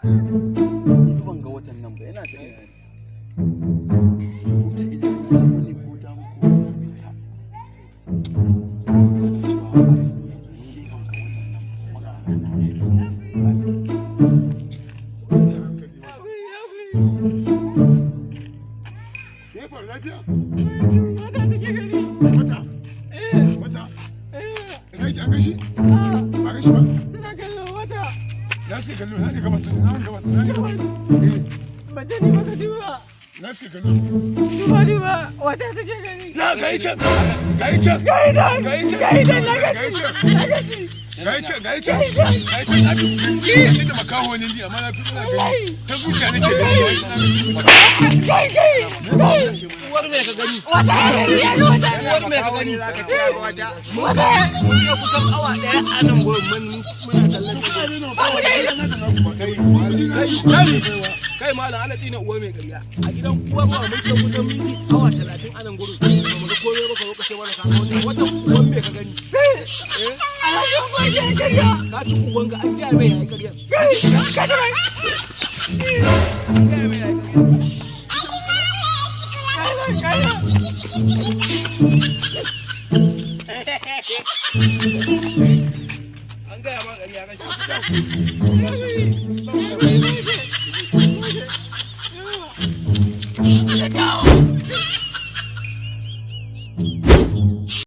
Ni ban ga watan nan ba, yana ta ina ne? Ko ta ina ne, hagu ne ko dama ko ta. Ana cewa azumi ya zo, ni dai ban ga watan nan ba kuma ga rana ya. Me ya faru, lafiya? Wata take gani. Wata? Eh. Wata? Eh. Ina yake, an gaishe? Ah. Ba gaishe ba? Tana kallon wata. Na suke kallo, na ke gabas, na ke gabas, na ke gabas. Eh, Ban sani ba, ka duba. na suke kallo. Duba duba, wata take gani. Na ga yi can, ga yi can, Ga yi can, ga yi can, ga yi can, na ga yi gaji. can. Na gaji. Ga yi can, ga yi can, ga yi can, na fi ni da makaho ne ni, amma na fi ina gani. Ta zuciya nake gani, ga yi can, na gaji. Kai kai kai. Uwar me ka gani? Wata ya gani, ya ga wata. Uwar me ka gani? Wata. Mun yi kusan awa ɗaya a nan gurin muna kallon ta. Kai malam, ana tsina uwar mai ƙarya. A gidan uwar wa mun kai kusan minti awa 30 a nan gurin. Ba mu ga komai ba, ka zo ka ce mana ka ga wata. Wata uwar me ka gani? Eh? A rashin kwaje karya. Ka ci uwanka, an gaya mai yayi ƙarya. Kai ka ji mai. An gaya mai yayi ƙarya. Kai kai. An gaya ma ƙarya kake.